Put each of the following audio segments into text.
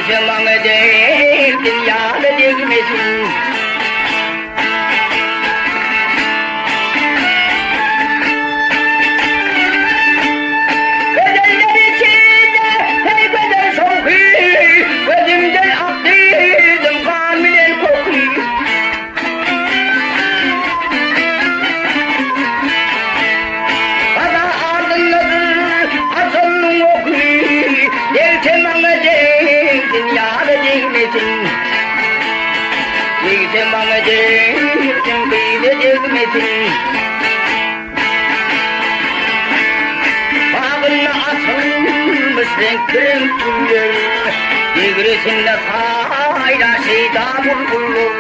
Degse maňa degsin, ýara degmesin. Gözeller içinde her gözel şowky, Gözümden akdy dymgan bilen koky. Gaza ardyndadyr ajalyň oky, Degse maňa degsin, ýara degmesin. Degse maňa degsin, gyza degmesin. Bagynda açylmyş reňk-reňk güller, Degresinde saýrar şeýda bulbullar.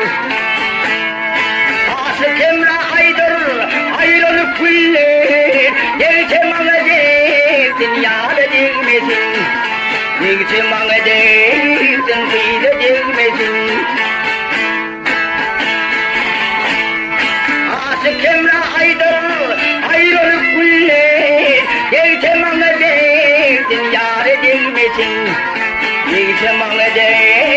Aşyk Hemra aýdar, aýralyk güller, Degse maňa degsin, ýara degmesin. Degse maňa degsin, gyza degmesin. Aşyk Hemra aýdar, aýralyk güller, Degse maňa degsin, ýara degmesin. Degse maňa degsin.